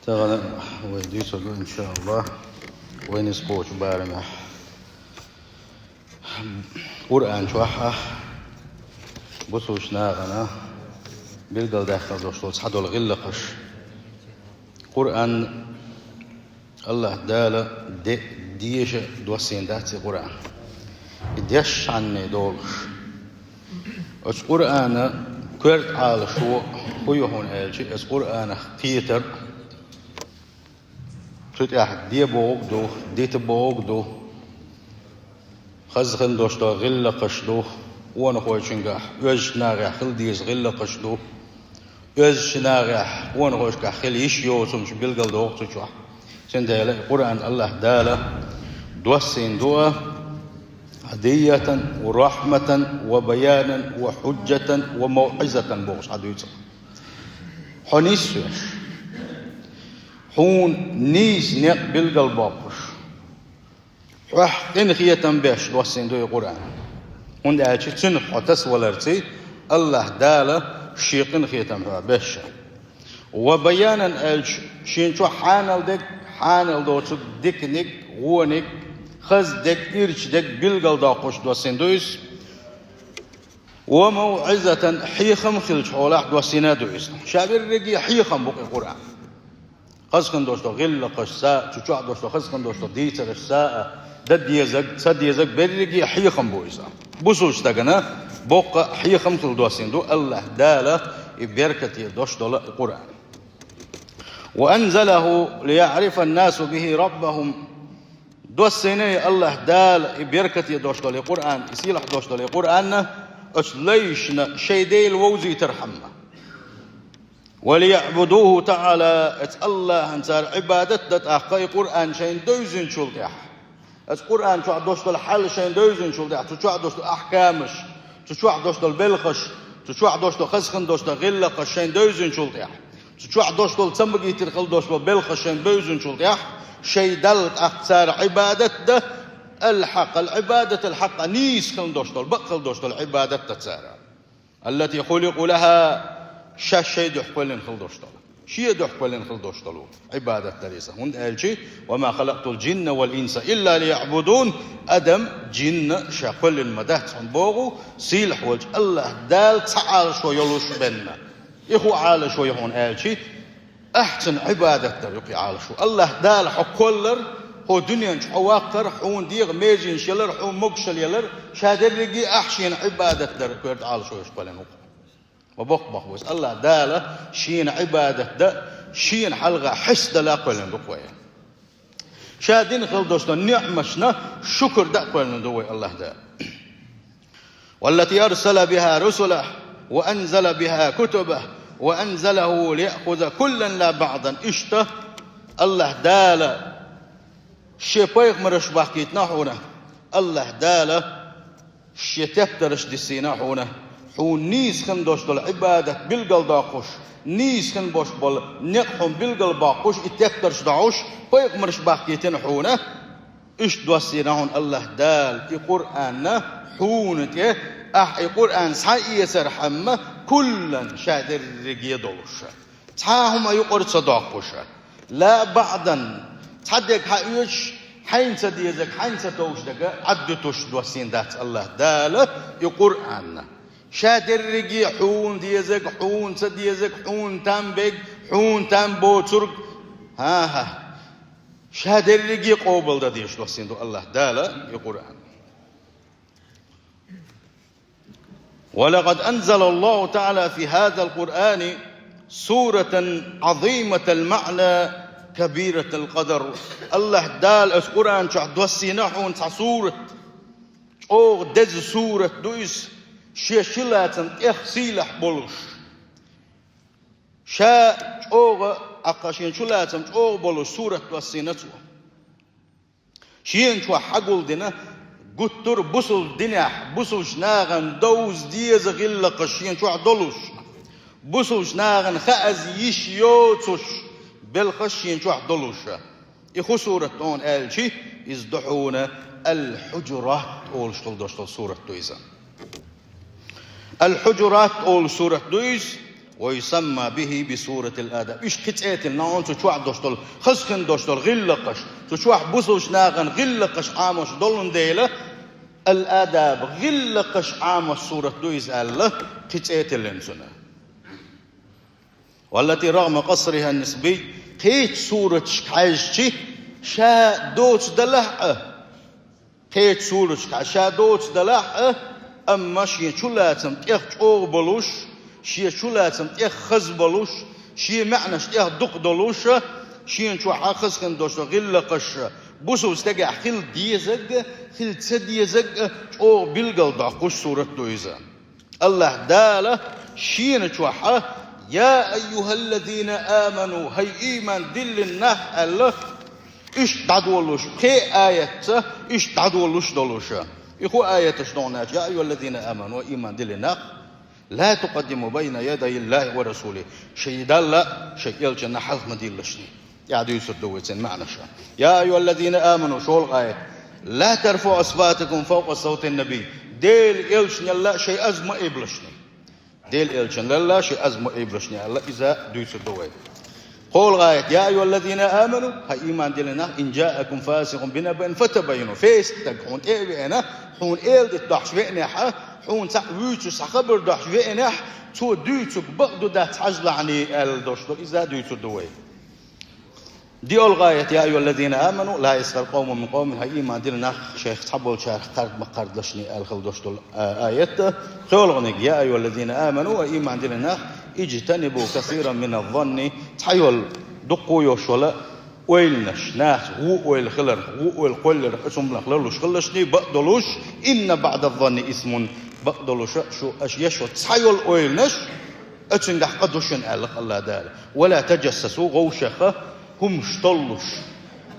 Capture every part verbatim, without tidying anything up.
Тахана вай дуьйцург ду, иншааллахӀ, вай низ кхочу барамехь. Къуръан чохь а бусулчу нахана билгалдаьккхина долуш долу цхьадолу гӀиллакхаш. Къуръан АллахӀ Дала де-, деша доссийна дац и Къуръан. И дешхьанне долуш. Оцу Къуръана коьрта Ӏалашо хӀун ю хьуна аьлча, оцу Къуръанах кхетар, цу тӀехь де бохург ду, дита бохург ду, хаза хин долуш долу гӀиллакхаш ду, къонахойчуьнгахь, оьзачу нахехь хила деза гӀиллакхаш ду, оьзачу нахехь, къонахойчуьнгахь хила йиш йоцурш билгалдоху цу чохь. Цундела и Къуръан АллахӀ Дала доссийна ду, «Хьадиятан ва рахьматан ва баянан ва хьуджатан ва мавӀизатан» бохуш хьан дуьйцу. Хьо нисвеш, хьуна нийса некъ билгалбоккхуш, хьох къинхетам беш доссийна ду и Къуръан. ХӀунда аьлча цуьнах хьо тасаваларций, АллахӀ Дала Шен къинхетам хьох беш. Ва баянан аьлча, шена чохь хьанал дерг, хьанал доцург, диканиг, вониг, хаза дерг, ирча дерг билгалдоккхуш доссийна ду иза. Ва мавӀизатан, хьехам хиллачу хьолахь доссийна а ду иза. Ша берриге хьехам бу-кх и Къуръан. Хаза хин долуш долу гӀиллакхаш са а, цу чохь долуш долу хаза хин долуш долу дийцарш са а, дан дезарг, ца дезарг, берриге хьехам бу иза. Бусулчу стагана боккха а хьехам хила доссийна ду АллахӀ Дала и беркате долуш долу и Къуръан. «Ва анзалаху лияърифан-насу бихи раббахум». Доссийна и АллахӀ Дала и беркате долуш долу и Къуръан, и сийлахь долуш долу и Къуръанна оцу лайшна шайн Дела вовзийтархьама. «Ва лияъбудуху таӀала», оцу АллахӀан цара Ӏибадат дан тӀаккха и Къуръан шайна девзинчул тӀаьхьа. Оцу Къуръан чохь долуш долу хьал шайна девзинчул тӀаьхьа, цу чохь долуш долу ахькамаш, цу чохь долуш долу белхаш, цу чохь долуш долу хаза хин долуш долу гӀиллакхаш шайна девзинчул тӀаьхьа, цу чохь долуш долу ца магийтина хила долуш долу белхаш шайна девзинчул тӀаьхьа, шайн Далла тӀаккха цара Ӏибадат дан, ал-хьакъ, ал-Ӏибадат ал-хьакъ, нийса хила долуш долу, бакъ хила долуш долу Ӏибадат дан цара. «Аллати хуликъу лаха», шаьш шайн дуьхьа кхоьллина хила долуш долу. Шен дуьхьа кхоьллина хила долуш долу Ӏибадат дара иза. ХӀунда аьлча: «Ва ма халакътул джинна вал инса илла лияъбудун», адам, джинна ша кхоьллина ма дац хьуна боху, сийлахь волчу АллахӀ Дала цхьа Ӏалашо йолуш бен. И хӀун Ӏалашо ю хьуна аьлча, ахь цунна Ӏибадат дар ю кхин Ӏалашо. АллахӀ Дала хьо кхоллар, хӀокху дуьнен чу хьо ваккхар, хьуна дегӀан меженаш ялар, хьуна могушалла ялар, ша дерриге а ахь шена Ӏибадат дар коьрта Ӏалашо йолуш кхоьллина ву-кх. Ма боккха боху иза. АллахӀ Дала шена Ӏибадат дан, шена хьалха хьестадала кхоьллина ду-кх вай. Ша дина хила долуш долу ниъматашна шукур дан кхоьллина ду вай АллахӀ Дала. «Валлати арсала биха русулаху, ва анзала биха кутубаху, ва анзалаху лияхуза куллан ла баъдан». Иштта АллахӀ Дала шен пайхамарш бахкийтина хьуна. АллахӀ Дала шен тептарш диссийна хьуна, хьуна нийса хин долуш долу Ӏибадат билгалдоккхуш, нийса хин болуш болу некъ хьуна билгалбоккхуш, и тептарш дохьуш, пайхамарш бахкийтина хьуна. Иштта доссийна хьуна АллахӀ Дала и Къуръанна хьуна тӀе, ахь и Къуръан схьаэцархьама, куллан, ша дерриге а долуш. Цхьа а хӀума юкъара ца доккхуш. Ла баъдан, цхьа дерг хьаоьцуш, хьайна ца дезарг, хьайна ца товш дерг Ӏаддуьтуш доссийна дац АллахӀ Дала и Къуръанна. Ша дерриге а хьуна дезарг, хьуна ца дезарг, хьуна там берг, хьуна там боцург. ХӀан-хӀа. Ша дерриге а къобалдан дезаш доссийна ду АллахӀ Дала и Къуръан. «Ва лакъад анзалаллаху таӀала фи хазал Къуръани суратан Ӏазиматал маъна кабиратал къадар». АллахӀ Дала оцу Къуръан чохь доссийна хьуна цхьа сурат. ЧӀогӀа деза сурат ду иза, шен чулацам тӀех сийлахь болуш. Ша чӀогӀа, аккха шен чулацам чӀогӀа болуш сурат доссийна цо. Шена чохь хьагулдина, гуттар а бусулба динехь, бусулчу нахана довза деза гӀиллакхаш шена чохь долуш, бусулчу нахана хааза йиш йоцуш белхаш шена чохь долуш. И хӀун сурат ду хьуна аьлча, иза ду хьуна Ал-Хьуджурат олуш хила долуш долу сурат ду иза. Ал-Хьуджурат олу сурат ду иза, ويسمى به بسورة الآداب. Иштта кхин цӀе тиллина хьуна цу чохь долуш долу, хаза хин долуш долу гӀиллакхаш, цу чохь бусулбачу нахана гӀиллакхаш Ӏамош долун дела, الآداب, гӀиллакхаш Ӏамош сурат ду иза аьлла, кхин цӀе тиллина цунна. والتي رغم قصرها النسبي, кхечу сураташка хьаьжча, ша доцу далахь а, кхечу сураташка ша доцу далахь а, амма шен чулацам тӀех чӀогӀа болуш, шен чулацам тӀех хаза болуш, шен маьӀнаш тӀех дукха долуш, шена чохь хаза хин долуш гӀиллакхаш, бусулба стагехь хила дезарг а, хила ца дезарг а чӀогӀа билгал доккхуш сурат ду иза. АллахӀ Дала шена чохь: «يا أيها الذين آمنوا», хӀай ийман диллина нах, аьлла, иштта дӀадолуш, кхин аятца иштта дӀадолуш долуш. И хӀун аяташ ду хьуна аьлча: «يا أيها الذين آمنوا», хӀай ийман диллина нах, «لا تقدموا بين يدي الله ورسوله», шайн Далла, шайн элчанна хьалха ма диллалаш. ТӀаьхьа дуьйцур ду вай цуьнан маьӀнаш. «يا أيها الذين آمنوا», шолгӀа аят: «لا ترفعوا أصواتكم فوق صوت النبي». Делан элчанал шайн аз ма айбалаш. Делан элчанал шайн аз ма айбалаш аьлла, иза дуьйцур ду вай. КхоалгӀа аят: «يا أيها الذين آمنوا», хӀай ийман диллина нах, «إن جاءكم فاسق بنبإ فتبينوا». Фасикъ стаг хьуна тӀе а веана, хьуна эладита дохьуш веанехь, хьуна цхьаъ вуьйцуш цхьа хабар дохьуш веанехь, цо дуьйцург бакъ ду дац хьажалахь аьлла долуш ду, иза дуьйцур ду вай. ДиъалгӀа аят: «يا أيها الذين آمنوا لا يسخر قوم من قوم», хӀай ийман диллина нах, шайх цхьаболчарах кхарда ма кхардалаш аьлла хила долуш долу, а, аят. ПхоьалгӀаниг: «يا أيها الذين آمنوا», хӀай ийман диллина нах, «اجتنبوا كثيرا من الظن», цхьайолу дуккха а йолуш йолу ойланаш, нахаца вон ойла хиларх, вон ойла кхолларх, оцу хӀуманах ларлуш хилалаш, бакъдолуш, «إن بعض الظن إثم», бакъдолуш, шу, аша еш йолу цхьайолу ойланаш, оцуьнгахь къа ду шуна аьлла АллахӀ Дала. «ولا تجسسوا», вовшех хӀуманаш толлуш,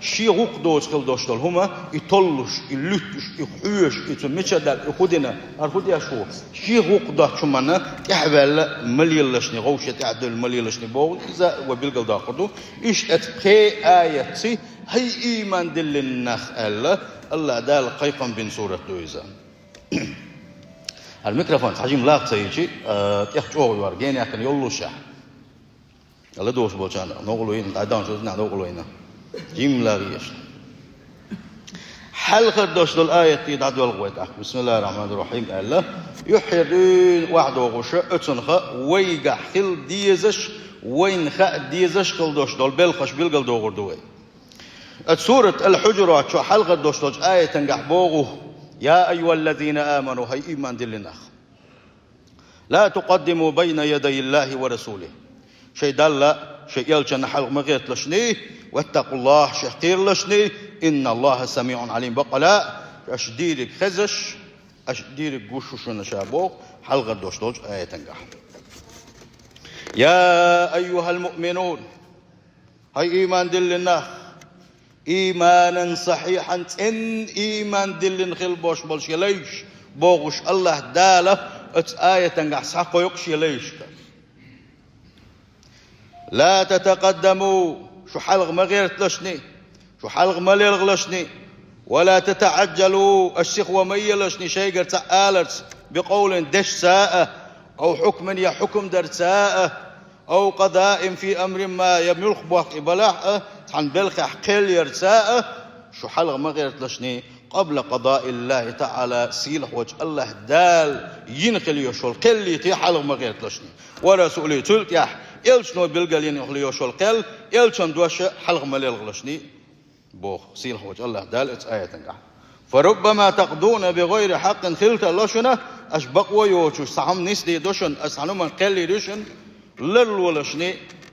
шен гӀуллакх доцу хила долуш долу хӀума, и толлуш, и луьттуш, и хьоьжуш, и цу мича даьлла, и хӀун дина, хӀара хӀун деш ву, шен гӀуллакх доцучу хӀуманна тӀаьхьаваьлла ма лелалаш, вовшех тӀаьхьадевлла ма лелалаш боху, иза вай билгалдоккхур ду. Иштта оцу пхеа аятций, хӀай ийман диллина нах аьлла, АллахӀ Дала кхайкхам бина сурат ду иза. ХӀара микрофон цхьа жимма лакха ца йичи, а, тӀех чӀогӀа йор, генехкана йоллушехь. АллахӀ дош болчарна, новкъарло йина, дӀадаханчу узна новкъарло йина. Жимма лаха еш. Хьалхара дош долу аят дӀадоьлху вай тӀаккха. «بسم الله الرحمن الرحيم», аьлла, юьххьера дуьйна охьадогӀуш, оцунах вайгахь хила дезаш, вайна хаа дезаш хила дош долу белхаш билгалдохур ду вай. Оцу сурат Ал-Хьуджурат чохь хьалхара дош долчу аятангахь боху: «يا أيها الذين آمنوا», хӀай ийман диллина нах. «لا تقدموا بين يدي الله ورسوله». Шайн Далла, шайн элчанна хьалха ма гӀерталаш, «واتقوا الله», шех кхералаш, «إن الله سميع عليم». Бакъ ала, аша дийриг хезаш, аша дийриг гуш ву шуна ша боху хьалхара дош долчу аятангахь. «يا أيها المؤمنون», хӀай ийман диллина нах, «إيمانا صحيحا», цӀена ийман диллина хила бош болуш я лайш, бохуш АллахӀ Дала оцу аятангахь схьакхойкхуш я лайшка. «لا تتقدموا», шу хьалха ма гӀерталаш, шу хьалха ма лелхалаш, «ولا تتعجلوا», аша сихо ма елалаш шайгара цхьаъ аларца, «بقول», дешца а, «أو حكم», я хьукам дарца а, «أو قضاء في أمر ما», я муьлхха бохку и балахь а, цхьана белхехь кхел ярца а, шу хьалха ма гӀерталаш, «قبل قضاء الله تعالى», сийлахь волчу АллахӀ Дала йина хила йолуш йолу кхел йита хьалха ма гӀерталаш, «ورسوله», цул тӀаьхьа элчано билгалйина хила йолуш йолу кхел, элчан дош хьалха ма лелхалаш, боху сийлахь волчу АллахӀ Дала оцу аятангахь. «فربما تقضون بغير حق», хила тарло шуна, аша бакъо йоцуш цхьа хӀума нисдийр ду шуна, аса цхьана хӀуманна кхел йийр ю шуна, ларлолаш,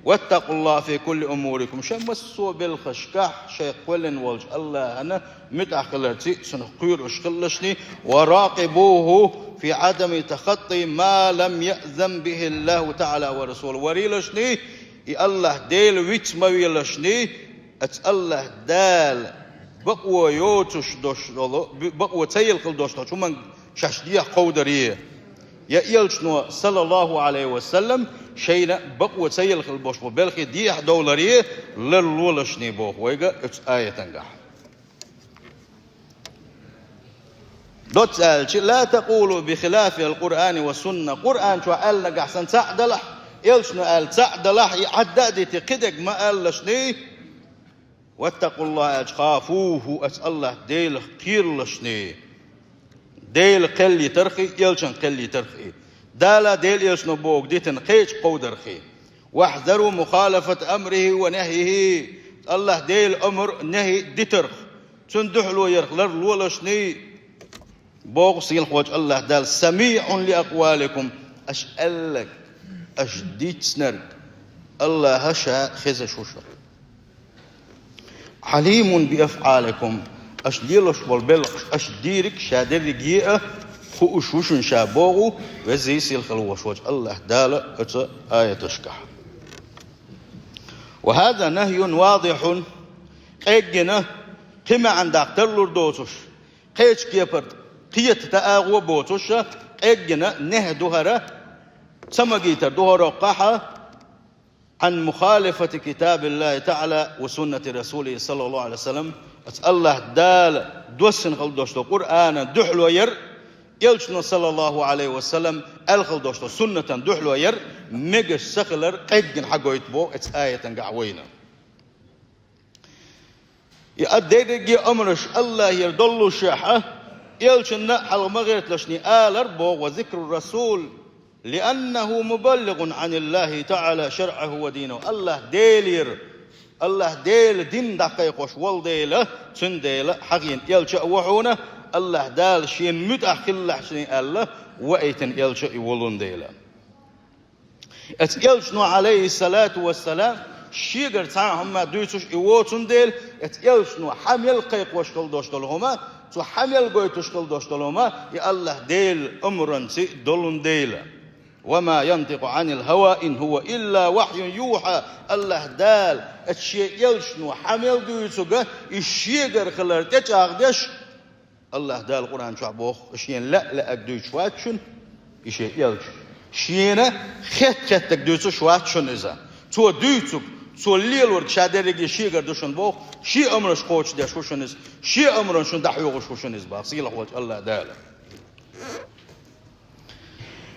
«واتقوا الله في كل أموركم», шайн массо а белхашкахь шайх кхоьллина волчу АллахӀана муьтӀахь хиларций, цунах кхоьруш хилалаш, «وراقبوه في عدم تخطي ما لم يأذن به الله تعالى ورسوله», варелаш, и АллахӀ Дела виц ма велалаш, оцу АллахӀ Дала бакъо йоцуш долуш долу, бакъо ца елла хила долуш долчу хӀуманна шаьш дехьа кховдаре. Я элчано, саллаллаху Ӏалайхи ва саллам, шайна бакъо ца елла хила болуш болу белхий дехьа довларе ларлолаш, боху вайга оцу аятангахь. Доцца аьлча, «لا تقولوا بخلاف القرآن والسنة», Къуръан чохь аьлла нагахь санна цхьаъ далахь, Элчано аьлла цхьаъ далахь, и Ӏадда а дитий, кхидерг ма алалашний, «واتقوا الله», аьлча, «خافوه», аца АллахӀ Делах кхералашний. Дела кхел йитарх и, Элчан кхел йитарх и. Дала, Дела Элчано бохург дитина кхеча кховдарх и. «واحذروا مخالفة أمره ونهيه». АллахӀ Делан омар, нахӀи дитарх, цунна дуьхьало ярх ларлолашний. Боху сийлахьволчу АллахӀ Дала: «سميع لأقوالكم», аша аьлларг, аша дийцинарг АллахӀа Ша хезаш ву шух. «عليم بأفعالكم», аша лелош болу белхаш, аша дийриг а, Ша дерриге а хууш ву шуна Ша, боху везий сийлахь волуш волчу АллахӀ Дала оцу аяташкахь. «وهذا نهي واضح», къеггина, кхин маьӀна даккха тарлур доцуш, кхечу кепара кхета тӀеагӀо а боцуш, къеггина нахӀи ду хӀара, ца магийтар ду хӀара оккхахь, «عن مخالفة كتاب الله تعالى وسنة رسوله صلى الله عليه وسلم», аца АллахӀ Дала доссина хила долуш долу Къуръанан дуьхьало яр, Элчано, саллаллаху Ӏалайхи ва саллам, аьлла хила долуш долу суннатан дуьхьало яр мегаш ца хилар къеггина хьагойту боху оцу аятангахь вайна. И а дерриге а омраш АллахӀера доллушехь, Элчанна а хьалха ма гӀерталашний алар боху: «وذكر الرسول لأنه مبلغ عن الله تعالى شرعه ودينه». АллахӀ Делера, АллахӀ Делан дин дӀакхайкхош волу дела, цундела хьахийна Элча а ву хьуна, АллахӀ Дала Шена муьтӀахь хилалахьчий аьлла, ваийтина Элча и волун дела. Оцу Элчано, Ӏалайхиссалату вассалам, Шегара цхьа а хӀума дуьйцуш и воцун дела, оцу Элчано хьан мел кхайкхош хила долуш долу хӀума, цо хьан мел гойтуш хила долуш долу хӀума, и АллахӀ Делан омранца долун дела. «وما ينطق عن الهوى إن هو إلا وحي يوحى». АллахӀ Дала оцу Шен Элчано хьан мел дуьйцург, и Шегара хилар тӀечӀагӀдеш, АллахӀ Дала Къуръан чохь боху, Шена лаьа-лаьарг дуьйцуш вац шуна и Шен Элча. Шена хетта-хеттарг дуьйцуш вац шуна иза. Цо дуьйцург, цо лелорг Ша дерриге Шегара ду шуна боху, Шен омраш кхочушдеш ву шуна иза, Шен омран шуна дӀахьоьгӀуш ву шуна иза боху, сийлахь волчу АллахӀ Дала.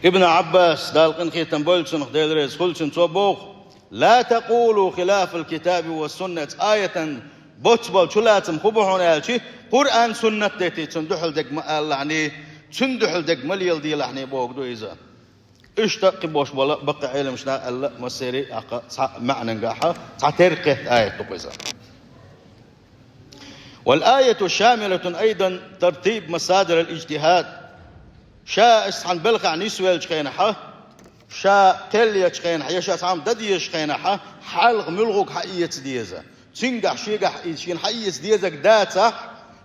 Ибн Ӏаббас, Дала къинхетам бойла цунах, Дела реза хуьлу цунна, цо боху: «لا تقولوا خلاف الكتاب والسنة». Аятан боццу болу чулацам хӀун бу хьуна аьлча, Къуръан, суннат дети, цунна дуьхьал дерг ма алалахьний, цунна дуьхьал дерг ма леладелахьний бохург ду иза. Иштта кхин бош болу баккхий Ӏеламнаха аьлла, массерий а, тӀаккха цхьа маьӀнангахь, цхьатерра кхетта аят ду-кх иза. «والآية شاملة أيضا ترتيب مصادر الاجتهاد». Ша аса цхьана белхахь нисвеллачу хенахь, ша кхел ечу хенахь, я ша цхьа хӀума дан дезачу хенахь, хьалха муьлхарг хьаэца деза. Цуьнгахь шегахь иза шена хьаэца дезарг дацахь,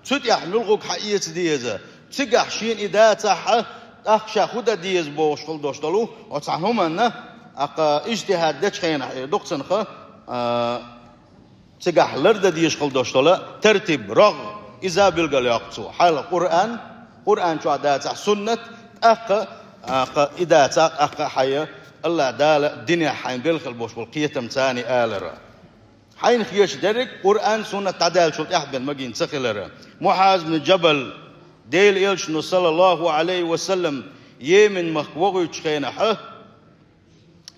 цу тӀехь муьлхарг хьаэца деза. Цигахь шена и дацахь, тӀаккха ша хӀун дан деза бохуш хила долуш долу оцу цхьана хӀуманна, тӀаккха ижтихӀад дечу хенахь, э, дукха цунах, а, цигахь лардан дезаш хила долуш долу тартиб, рогӀ, иза билгалйоккху цо. Хьалха Къуръан, Къуръан чохь дацахь суннат, тӀаккха, а, кха, и дацахь, тӀаккха хьайн АллахӀ Дала динехь хьайн белла хила болуш болу кхетам царний алара. Хьайна хеташ дерриг Къуръан, суннат дӀадаьллачул тӀаьхьа бен магийна ца хилара. Муъаз бин Джабал, Делан Элчано, саллаллаху Ӏалайхи ва саллам, Йемен махка вохуьйтучу хенахь,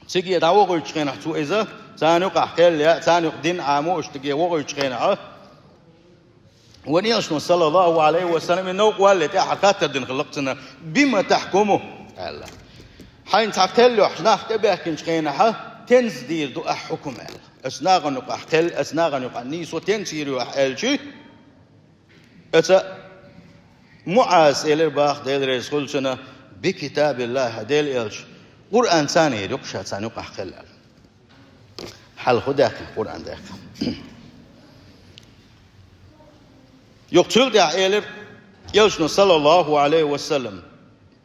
циге дӀавохуьйтучу хенахь цо иза, царна юкъахь кхел ян, царна юкъа дин Ӏамо а, иштта вохуьйтучу хенахь, вайн Элчано, саллаллаху Ӏалайхи ва саллам, и новкъа валлалц тӀаьхьа хаттар дина хилла-кх цунна: «بم تحكم؟» аьлла. Хьайна цхьа кхел йохьуш нах тӀебаьхкинчу хенахь, тенца дийр ду ахь хьукум аьлла. Оцу нахана юкъахь кхел, оцу нахана юкъахь нийсо тенца йийр ю ахь аьлча, оцу Муъаза элира боху, Дела реза хуьлу цунна: «بكتاب الله», Делан Элча, Къуръан царна йийр ю-кх ша царна юкъахь кхел аьлла. Хьалха хӀун даьккхина, Къуръан даьккхина. Юха цул тӀаьхьа элира Элчано, саллаллаху Ӏалайхи ва саллам: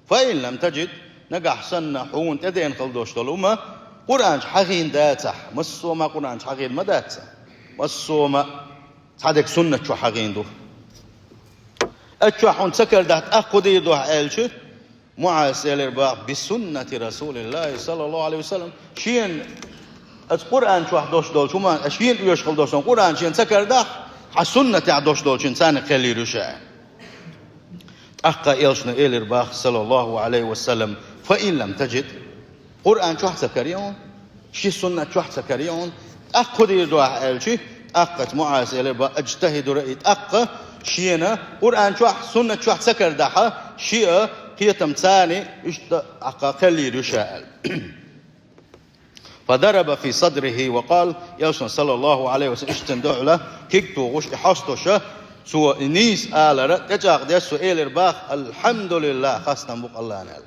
«فإن لم تجد», нагахь санна хьуна тӀедеана хила долуш долу хӀума Къуръан чу хьахийна дацахь, массо а ма Къуръан чу хьахийна ма дац, массо а ма цхьа дерг суннат чу хьахийна ду. Оцу чохь хьуна ца карадахь, тӀаккха хӀун дийр ду ахь аьлча, Муъаза элира боху: «بسنة رسول الله صلى الله عليه وسلم». Шена оцу Къуръан чохь долуш долчу хӀуманна, шена оьшуш хила долуш долу Къуръан шена ца карадахь, хьан суннатехь долуш долчунна царна кхел йийр ю ша. ТӀаккха Элчано элира боху, саллаллаху Ӏалайхи ва саллам: «فإن لم تجد». Къуръан чохь ца карийна, ши суннат чохь ца карийна, тӀаккха хӀун дийр ду ахь аьлчи, тӀаккха МуӀаза элира бах: «Аджтахидура», и тӀаккха шена Къуръан чохь, суннат чохь ца карадахь, шиъ а кхетам царна иштта тӀаккха кхел йийр ю ша аьлла. فضرب في صدره وقال, Элчано, саллаллаху Ӏалайхи ва саллам, иштта цунна дуьхьал куьг тухуш, и хьостош, цо и нийса алар тӀечӀагӀдеш, цо элира бах: «Алхьамдулиллах, хастам бу-кх Аллана», аьлла.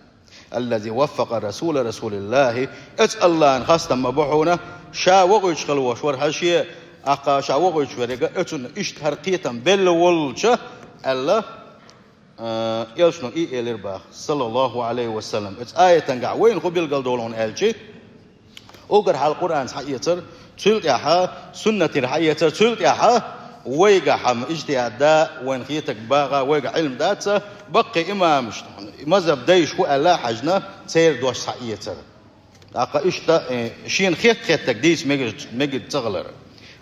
«الذي وفق رسول رسول الله», оцу Аллана хастам ма бу хьуна, ша вохуьйтуш хилла волуш вара хьан шен, тӀаккха ша вохуьйтуш верг а, оцунна иштта хӀара кхетам белла волчу, аьлла, а, Элчано и элира бах, саллаллаху Ӏалайхи ва саллам. Оцу аятангахь вайна хӀун билгалдолу хьуна аьлчи, уггар хьалха Къуръанца хьаэцар, цул тӀаьхьа суннатера хьаэцар, цул тӀаьхьа вайгахь-м иджтихӀад дан, вайна хетарг бахар, вайгахь Ӏилма дац, баккхий имамаш, мазхӀаб дайша хӀун аьлла а хьаьжна, церан дош схьаэцар. ТӀаккха иштта, э, шена хетта-хеттарг дийца мегар, мегар ца хилар.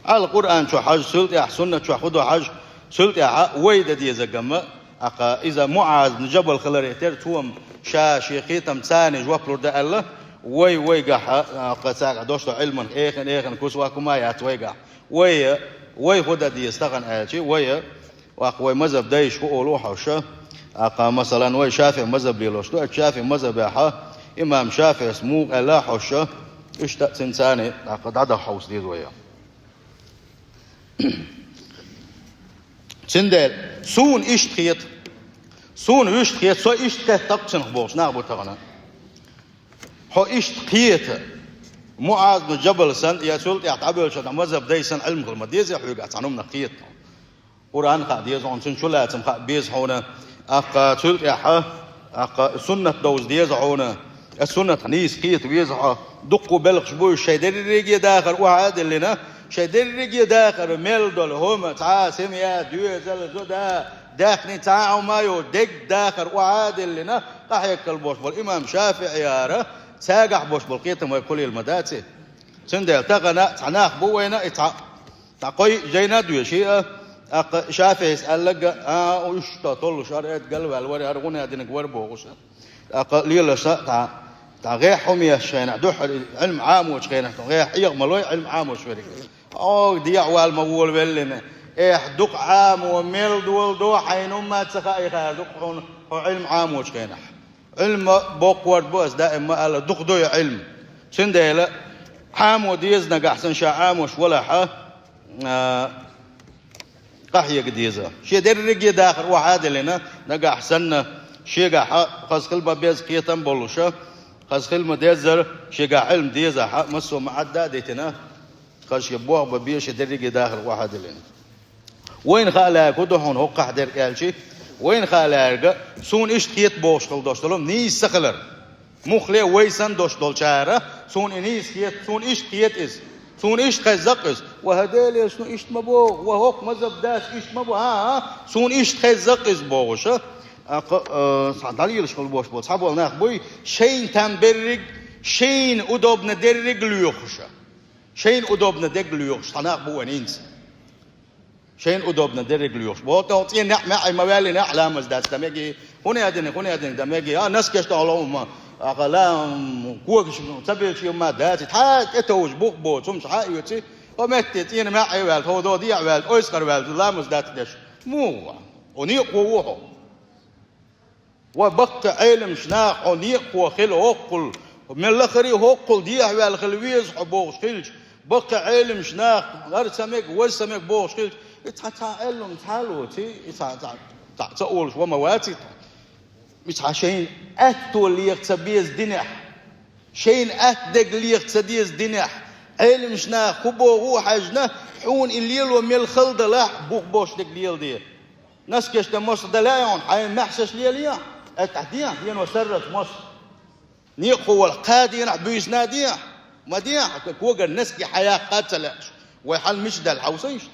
Хьалха Къуръан чу хьажа, цул тӀаьхьа суннат чохь хӀун ду хьажа, цул тӀаьхьа вай дан дезарг-м, тӀаккха иза МуӀаз бну Джабал хиларе терра, цо-м ша шен кхетам царна жоп лур ду аьлла, вай, вайгахь, тӀаккха цаьргахь дош до Ӏилманах, эхина, эхина куьг ваккха хӀума яц вайгахь. Вай, вай хӀун дан деза тахана аьлчи, вай, тӀаккха вай мазхӀаб дайша хӀун олу хьовша, тӀаккха, масалан, вай ШафиӀи мазхӀаб лелош ду, оцу ШафиӀи мазхӀабехь имам ШафиӀис муха аьлла хьовша, иштта а цуьнан царна тӀаккха дӀадаха хьовса деза вай. Цундела суна иштта хета, суна вуьшта хета, со иштта хетта-кх цунах бохуш нах бу тахана. Хьо иштта кхета, МуӀаз бну Джабал санна, я цул тӀаьхьа дӀабевллачу мазхӀаб дай санна Ӏилма хила ма деза хьоьгахь цхьана хӀуманах кхета. Къуръан хаа деза хьуна, цуьнан чулацам хаа беза хьуна, тӀаккха цул тӀаьхьа, тӀаккха суннат довза деза хьуна, ас суннатах нийса кхета веза хьо. Дуккха белхаш бу уьш, шайн дерриге а дахар охьа а диллина, шайн дерриге а дахар мел долу хӀума, цхьа а семья, доьзал, зуда, даьхни, цхьа а хӀума а йоцуш, дерриг дахар охьа а диллина, къахьегна хила болуш болу имам ШафиӀияра, цаьргахь болуш болу кхетам вай кхулийла ма дац и. Цундела тахана цхьа нах бу вайна, и цхьа Цхьа кхойъа жайна а доьший а, тӀаккха ШафиӀис аьлларг а, а, уьш тӀе толлуш, хӀара эд галваьлла вара, хӀара гӀунна динарг вара бохуш а. ТӀаккха лелаш а, цхьа, цхьа гӀеххьа хӀума еш хенахь, дуьххьара Ӏилма Ӏамочу хенахь, гӀеххьа Ӏеха ма лой, Ӏилма Ӏамош верг. Оха дехьавала ма волавеллина. Эхь, дукха Ӏамо мел доладо, хьайна хӀумма ца хаий хьара дукха хьуна, хьо Ӏилма Ӏамочу хенахь. Ӏилма боккхур бу ас даим ма-аллара, дукха ду и Ӏилма. Цундела Ӏамо деза нагахь санна ша Ӏамош валахь, а, къахьега деза. Шен дерриге а дахар охьа а диллина, нагахь санна, шегахь хаза хила ма-безза кхетам боллуша, хаза хила ма-деззара, шегахь Ӏилма дезахь, массо а ма-Ӏадда а дитина, хаза шен бохам бан беза, шен дерриге а дахар охьа а диллина. Вайна хаа лаьрга хӀун ду хьуна хӀокхахь дерг аьлчи, вайна хаа лаьрга, суна иштта хета бохуш хила дош долу нийса ца хилар. Муххале а вай санна дош долчара, суна и нийса хета, суна иштта хета иза, суна иштта хезза-кх иза. Ва хӀан Делера, суна иштта ма боху, ва хӀокху мазхӀаб дас иштта ма боху, хӀан-хӀа, суна иштта хезза-кх иза бохуша, а, кха-, а, цхьа дӀалелаш хила бохуш болу цхьаболу нах буй, шайна там берриг, шайна удобно дерриг лоьхуша. Шайна удобно дерг лоьхуш цхьа нах бу вайн хӀинца. Шайна удобно дерриг лоьхуш. Боху тӀе хӀокху цӀена неӀ маьӀӀе ма ваьллина, ламаз дац дан меги, хӀун а дина, хӀун а дина дан меги, а, наскеш тӀехула хӀума, а, ла, м, когаш ца белчи ма даци, тхьа тӀетовжа бух боцу, хӀума хьа а оьци, хӀо метте цӀена маьӀӀе ваьлла, хӀо до дехьа ваьлла, ойскъар ваьлла, ламаз дац деш. Муха? Хьо некъахо ву хьо. Ва баккхий Ӏеламаш нах хьо некъахо хила хӀоккхул, мел лахаре хӀоккхул дехьаваьлла хила веза хьо бохуш хилча, баккхий Ӏеламаш нах, хӀара ца мега, важа ца мега бохуш хилча, и цхьа, цхьа Ӏеллум цхьа а лоций, и цхьа, цхьа, цхьа ца олуш ва ма ваций тхо. И цхьа шайна аьтто леха ца беза динехь, шайна атта дерг леха ца деза динехь, Ӏеламаш нах хӀун боху а хьаьжна, хьуна и лело мел хала далахь, бух бош дерг леладе. Наскеш дан мостагӀ дан лаьа хьуна, хьайн маьхьшаш лелайехьа, аьттахь дехьа, дено сарралц мостагӀ. Некъахо валахь, кхаа дийнахь буьйсанна а дехьа, ма дехьа, когара наске хьаяккха а ца лаьаш. Вай хьал мича даьлла хьовсийша.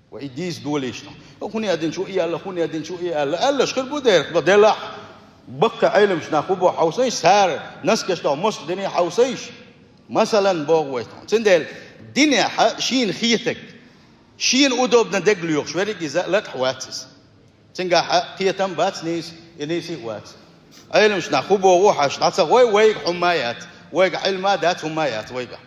Вай и дийца долийша. ХӀун а динчу и аьлла, хӀун а динчу и аьлла. Аьллаш хир бу дера, тхо делахь. Баккхий Ӏеламаш нах хӀун боху хьовсийша, цара наскеш тӀехь мостагӀ диний хьовсийша. Масалан, боху вай тхуна. Цундела динехь шийна хетарг, шена удобно дерг лоьхуш верриг иза латӀахь вац иза. Цуьнгахь кхетам бац нийса, и нийса а вац. Ӏеламаш нах хӀун боху хьаша, дӀа ца гӀой, вайга хьумма а яц. Вайга Ӏилма дац, хӀумма яц вайга.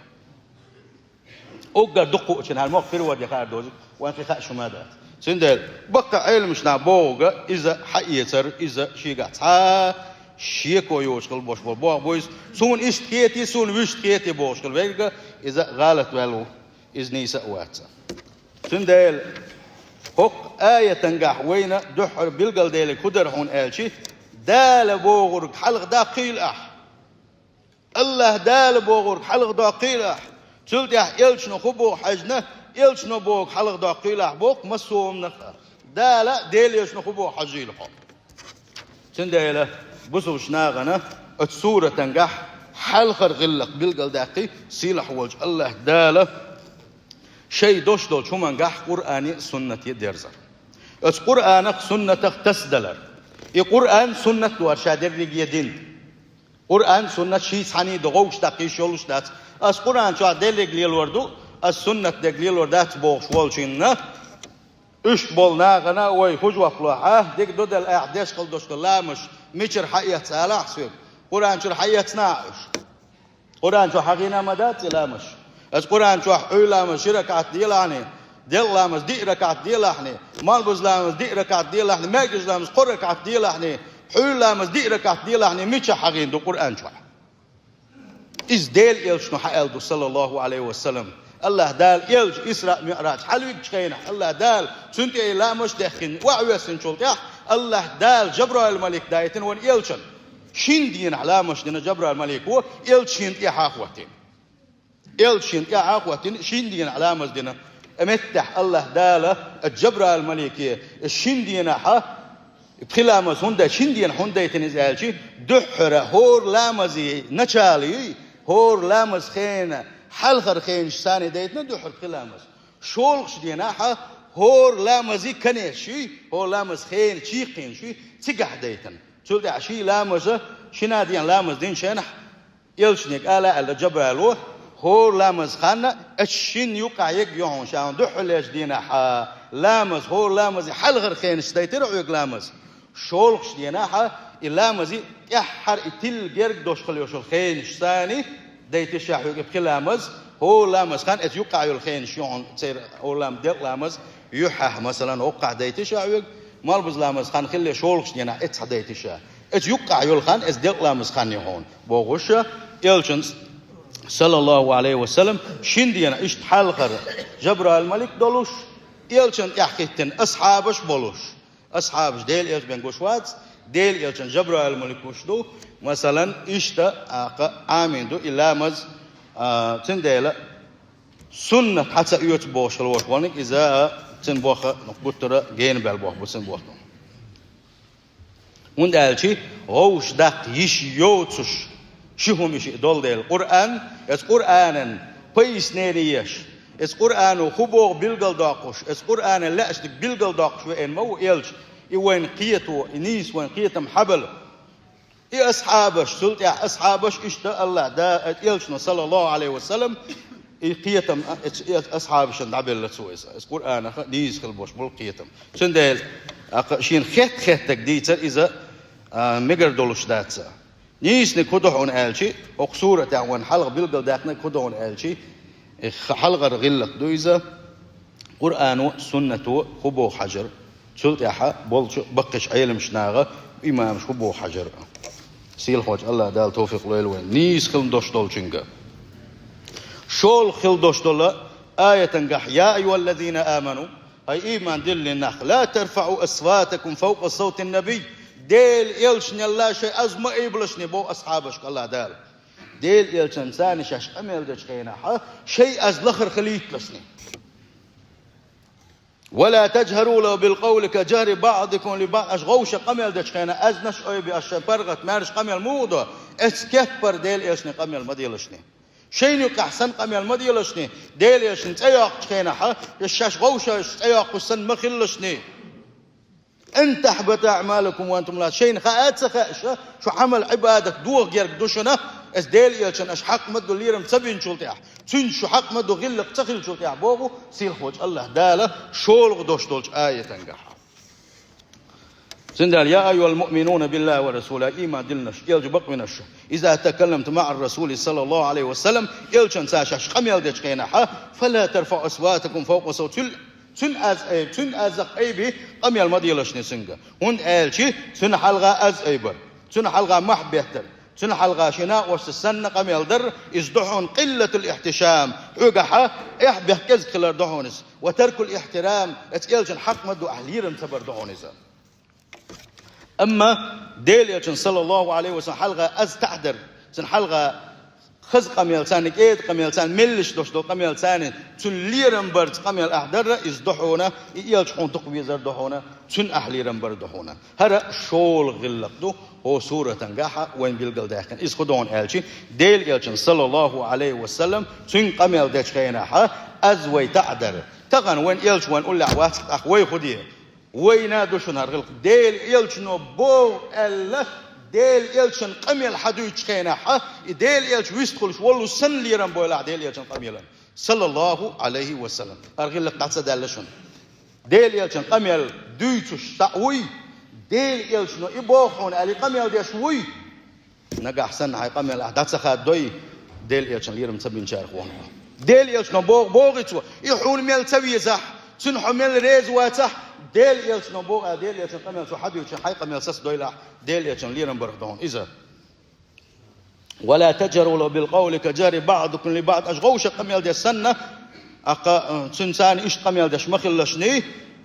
Уггар дукха а чина хӀара мохк перевод яхар дозу, вайн кхин хаа шуна дац. Цундела баккха Ӏеламаш нах бохург, иза хьаэцар, иза шийгахь цхьа шеко йоцуш хила бош болу боху буйса, суна иштта хетий, суна вуьшта хетий бохуш хила верг, иза гӀалат ваьлла ву, иза нийса а вац. Цундела хӀокху аятангахь вайна дуьххьара билгалделларг хӀун дара хьуна аьлча, Дала бохург хьалха даккхийла ахь. АллахӀ Дала бохург хьалха доккхийла ахь. Цул тӀаьхьа элчано хӀун боху хьаьжна, элчано бохург хьалха доккхийла ахь боху массо а хӀуманах а. Дала а, Делан элчано хӀун боху хьажийла хьо. Цундела бусулба нахана оцу суратангахь хьалхара гӀиллакх билгалдаьккхи, сийлахь волчу АллахӀ Дала шайн дош долчу хӀумангахь Къуръане а, суннате а дерзар. Оцу Къуръанах, суннатах тасадалар. И Къуръан, суннат ду хӀара ша дерриге дин. Къуръан, суннат шиъ цхьаьний ду, гӀовгӀаш даккха йиш йолуш дац. Ас Къуръан чохь дерриг лелор ду, ас суннат дерг лелор дац бохуш волчунна, уьш болу нахана вай хӀун жоп лохь, а? Дерриг додал ахь деш хала дош ду ламаш, мичара хьаэцна алахь соьга? Къуръан чуьра хьаэцна ахь уьш? Къуръан чохь хьахийна ма дац и ламаш? Ас Къуръан чохь Ӏуьйра ламаз ши ракаӀат делахьний, делкъа ламаз диъ ракаӀат делахьний, малбуза ламаз диъ ракаӀат делахьний, маьркӀажа ламаз кхо ракаӀат делахьний, Ӏуьйра ламаз диъ ракаӀат делахьний, мичахь хьахийна ду Къуръан чохь? Иза Делан элчано хьааьлла ду, саллаллаху Ӏалайхи ва саллам. АллахӀ Дала элча Исраъ, МиӀраж хьалавигчу хенахь, АллахӀ Дала цунна тӀе и ламаш а даьккхина, охьавоьссинчул тӀаьхьа, АллахӀ Дала Жабраил малик дайтина вайн элчанна. Шина дийнахь ламаш дина Жабраил малико, элча шена тӀаьхьа а хӀоттийна. Элча шена тӀаьхьа а хӀоттийна, шина дийнахь ламаз дина. Ткъа меттехь АллахӀ Дала Жабраил малике шина дийнахьа пхи ламаз хӀунда, шина дийнахь хӀунда дайтина иза аьлча, дуьххьара хӀора ламазан начало, хӀора ламазан хенан хьалхара хенаш санна дайтина дуьххьара пхи ламаз. ШолгӀачу дийнахьа хӀора ламазан конец, хӀора ламазан хенан чаккхенаш цигахь дайтина. Цул тӀаьхьа ши ламаз, шина дийнахь ламаз динчу хенахь, элчане ала аьлла Жабраило, хӀора ламазан хан оцу шинна юккъехь ерг ю хьуна, ша хьуна дуьххьарлечу дийнахь ламаз, хӀора ламазан хьалхара хенаш дайтира хьоьга ламаз. ШолгӀачу дийнахь и ламазан тӀаьххьара и тилла герга дош хила йолу хенаш санна дайтира ша хьоьга пхи ламаз, хӀора ламазан хан оцу юккъехь йолу хенаш ю хьуна, церан хӀора ламаз, делкъа ламаз юьххьехь, масалан, хӀоккхахь дайтира ша хьоьга, малбуза ламазан хан хилла шолгӀачу дийнахь, эццахь дайтира ша. Оцу юккъехь йолу хан оцу делкъа ламазан хан ю хьуна бохуш, элчанна, саллаллаху Ӏалайхи ва саллам, шина дийнахь иштта хьалхара Жабраил малик долуш, элчанна тӀаьхьахӀиттина асхьабаш болуш. Асхьабаш Делан элча бен гуш вац, Делан элчанна Жабраил малик гуш ду, масалан, иштта акха Ӏамийна ду и ламаз, а, цундела суннат хьа ца оьцу бохуш хила волуш верг, иза цуьнан боху гуттара гена баьлла боху бу цуьнан боху. ХӀунда аьлча вовшах даккха йиш йоцуш ши хӀума, и шиъ долу дела, Къуръан, оцу Къуръанан пояснени еш, оцу Къуръано хӀун боху билгалдоккхуш, оцу Къуръанан лаьашниг билгалдоккхуш веана ма ву элча, и вайна кхето, и нийса вайна кхетам хьабала. И асхьабаш, цул тӀаьхьа асхьабаш иштта АллахӀ Дала, элчано, саллаллаху Ӏалайхи ва саллам, и кхетам, а, и асхьабашна дӀабелла цо иза. Иза Къуръанах нийса хила болуш болу кхетам. Цундела, акха шена хетта-хеттарг дийцар иза, а, мегар долуш дац. Нийсаниг хӀун ду хьуна аьлча, хӀокху суратехь вайна хьалха билгалдаьккхинарг хӀун ду хьуна аьлча, и хьалхара гӀиллакх ду иза, Къуръано, суннато хӀун боху хьажар, цул тӀаьхьа болчу баккхийчу Ӏеламнаха, имамаша хӀун боху хьажар. Сийлахьчу АллахӀ Дала тавфикъ лойла вайна нийса хила дош долчуьнга. ШолгӀа хила дош долу аятангахь: «Я айюхаллазина аману», хӀай ийман диллина нах, «ла тарфаӀу асватакум фавкъа савтин набий», Делан элчанал шайн аз ма айбалашний, боху асхьабашка АллахӀ Дала. Делан элчанца шаьш къамел дечу хенахь шайн аз лахара хилийталашний. «Ва ла таджхару лаху билкъавли каджхри баӀдикум ли баӀд», аша гӀовша къамел дечу хенахь, аьзнаш а ойбе, аша шайн паргӀат маьрша къамел муха до, эцу кеппара Делан элчанан къамел ма делашний. Шайна юкъахь санна къамел ма делашний, Делан элчанан цӀе йоккхучу хенахь, шаьш гӀовша цӀе йоккхуш санна ма хилалашний. «Ан тахьбата аӀмалукум ва антум ла», шайна хаа а ца хааша, шу Ӏамал-Ӏибадат доха герга ду шуна, иза Делан элчанна аша хьакъ ма ду лерам ца бинчул тӀаьхьа, цуьнца шу хьакъ ма ду гӀиллакх ца хиллачул тӀаьхьа, боху сийлахьчу АллахӀ Дала шолгӀа дош долчу аятангахь. Цундела: «يا أيها المؤمنون بالله ورسوله», иман диллинарш, элча бакъвинарш, «إذا تكلمتم مع الرسول صلى الله عليه وسلم», элчанца шаьш къамел дечу хенахь, «فلا ترفعوا أصواتكم فوق صوت», цуьнан аз, э, цуьнан азах айби къамел ма делаш цуьнга. ХӀунда аьлча цуьнан хьалха аз айбар, цуьнан хьалха мохь беттар, цуьнан хьалха шен накъосташца санна къамел дар, иза ду хьуна «قلة الاحتشام», хьоьгахь эхь-бехк кӀезиг хилар ду хьуна иза, «وترك الاحترام», оцу элчан хьакъ ма ду ахь лерам ца бар ду хьуна иза. Амма Делан элчан, саллаллаху Ӏалайхи ва саллам, хьалха аз таӀдар, цуьнан хьалха хаза къамел царна, кӀеда къамел царна, меллаша долуш долу къамел царна, цуьнан лерам барца къамел ахь дарра, иза ду хьуна, и элча хьуна дукха везар ду хьуна, цуьнан ахь лерам бар ду хьуна. ХӀара шолгӀа гӀиллакх ду хӀокху суратангахь вайн билгалдаьккхина. Иза хӀун ду хьуна аьлча, Делан элчан, саллаллаху Ӏалайхи ва саллам, цуьнга къамел дечу хенахь, аз вай таӀдар. Тахана вайн элча вайн уллехь вац, тӀаккха вай хӀун де? Вайна ду шуна хӀара гӀиллакх. Делан элчано боху аьлла, Делан элчан къамел хьан дуьйцучу хенахь, и Делан элча вистхуьлуш воллу санна лерам бойла ахь Делан элчан къамелан, саллаллаху Ӏалайхи ва саллам. ХӀара гӀиллакх дӀа ца даьлла шуна. Делан элчан къамел дуьйцуш схьа вуй, Делан элчано и боху хьуна аьлла, и къамел деш вуй. Нагахь санна хьайн къамел ахь дӀа ца хаддой, Делан элчан лерам ца бинчарах ву хьо. Делан элчано боху, боху цо, и хьуна мел ца везахь, цуьнан хьо мел реза вацахь, Делан элчано боху аьлла, Делан элчан къамел цо хьан дуьйцучу хьайн къамел сацадойла ахь, Делан элчан лерам барх ду хьуна иза. «ولا تجهروا له بالقول كجهر بعضكم لبعض». Аша вовшах къамел деш санна, аккха, цуьнца иштта къамел деш ма хилалаш,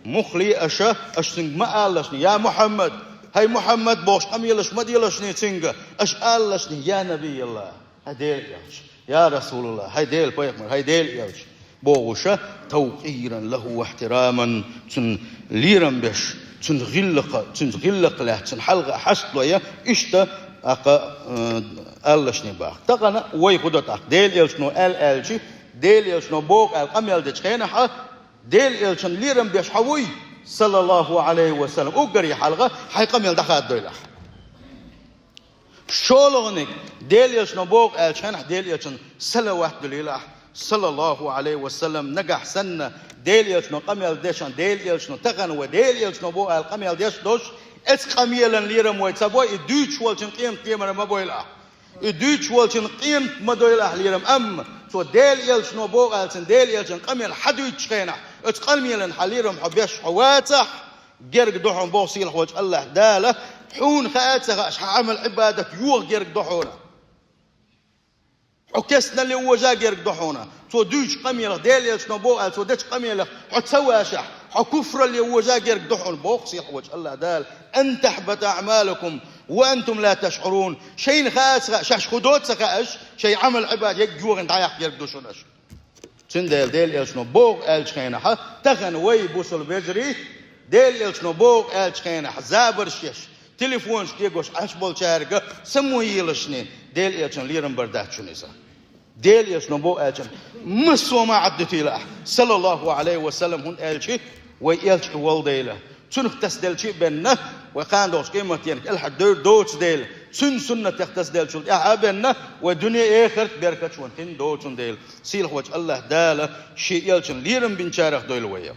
муххале аша, аша цуьнга ма алалаш: «Я Мухьаммад», «ХӀай Мухьаммад» бохуш къамелаш ма делаш цуьнга, аша алалаш: «Я НабийаллахӀ», «ХӀай Делан элча», «Я РасулаллахӀ», «ХӀай Делан пайхамар», «ХӀай Делан элча» бохуш, «توقيرا له واحتراما», цуьнан лерам беш, цуьнан гӀиллакха, цуьнца гӀиллакх лаьцна, цуьнан хьалха хьаст лой, иштта, аккха, э, алалаш боху. Тахана вай хӀун до тӀаккха? Делан элчано аьлла аьлча, Делан элчано боху аьлла къамел дечу хенахь, Делан элчан лерам беш хьо вуй, саллаллаху Ӏалайхи ва саллам, уггаре хьалха хьайн къамел дӀахаддойла ахь. ШолгӀаниг, Делан элчано боху аьллачу хенахь, Делан элчан салават дуьллийла ахь, саллаллаху Ӏалайхи ва саллам. Нагахь санна Делан элчано къамел дешна, Делан элчано тахана вай Делан элчано боху аьлла къамел деш долуш, оцу къамелан лерам вай ца бой, и дуьйцуш волчун къематан дийнахь ма бойла ахь. И дуьйцуш волчун къематан ма дойла ахь лерам, амма цо Делан элчано боху аьлла, цуьнан Делан элчан къамел хьан дуьйцучу хенахь, оцу къамелан хьан лерам хьо беш хьо вацахь, герга ду хьуна боху сийлахь волчу АллахӀ Дала, хьуна хаа а ца хааш, хьан Ӏамал-Ӏибадат йоха герга ду хьуна. Хьо кестналле вожа герга ду хьуна. Цо дуьйцучу къамелах, Делан элчано боху аьлла, цо дечу къамелах хьо ца вашахь, хьо куфралле вожа герга ду хьуна боху сийлахь волчу АллахӀ Дала: «أن تحبط أعمالكم وأنتم لا تشعرون». Шайна хаа а ца хааш, шаьш хӀун до а ца хааш, шайн Ӏамал-Ӏибадат йоьхна дӀаяккха герга ду шуна аша. Цундела Делан элчано боху аьллачу хенахь, тахана вай, бусалба вежарий, Делан элчано боху аьллачу хенахь, забарш еш, телефонаш кегош Ӏаш болчаьрга самавойлаш, Делан элчан лерам бар дац шуна иза. Делан элчано боху аьллачун массо а ма Ӏаддитийла ахь, саллаллаху Ӏалайхи ва саллам, хӀунда аьлча вай элча и волу дела. Цунах тасаделча а бенна, вай кхана долчу къематдийнахь кӀелхьардевр доцу дела, цуьнан суннатех тасаделлачул тӀаьхьа а бенна, вай дуьне а, эхарт а беркат а вайн хин доцун дела. Сийлахь волчу АллахӀ Дала шен элчан лерам бинчарах дойла вай.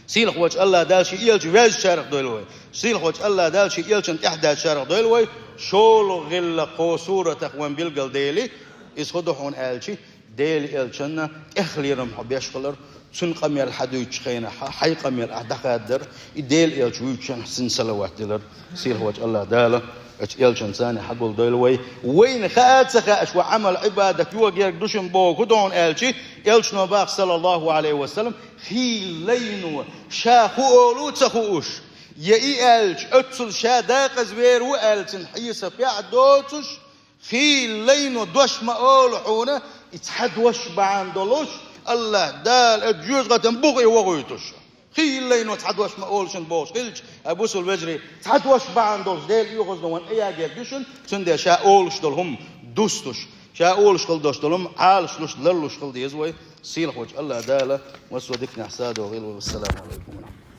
Сийлахь волчу АллахӀ Дала шен элча ваьжначарах дойла вай. Сийлахь волчу АллахӀ Дала шен элчан тӀаьхьадаьллачарах дойла вай. ШолгӀа гӀиллакх кху суратах вайн билгал дели, иза хӀун ду хьуна аьлча, Делан элчанна тӀех лерам хьо беш хилар, цуьнан къамел хьан дуьйцучу хенахь, хьайн къамел ахь дӀахаддар, и Делан элча вуьйцучу хенахь цунна салават дилар. Сийлахь волчу АллахӀ Дала оцу элчанца хьагулдойла вай. Вайна хаа а ца хааш, вайн Ӏамал-Ӏибадат йоха герга ду шуна боху хӀун ду хьуна аьлча, элчано боху, саллаллаху Ӏалайхи ва саллам, хийла лайно, ша хӀун олу а ца хууш, я и аьлча, оццул ша декъаза вер ву аьлла, цуьнан хьесап яа доцуш, хийла лайно дош ма олу хьуна, и цхьа дош бахьана долуш, АллахӀ Дала оцу жоьжахатин бухе вохуьйтуш. Хийла лайно цхьа дош ма олу шуна бохуш хилча, ай бусалба вежарий, цхьа дош бахьана долуш Делан оьгӀазло вайна тӀеяа герга ду шуна, цундела ша олуш долу хӀума дустуш, ша олуш хила долуш долу хӀума Ӏалашлуш, ларлуш хила деза вай. Сийлахь волчу АллахӀ Дала массо а диканехь садо гӀийла вай. Вассаламу Ӏалайкум ва рахьматуллахӀ.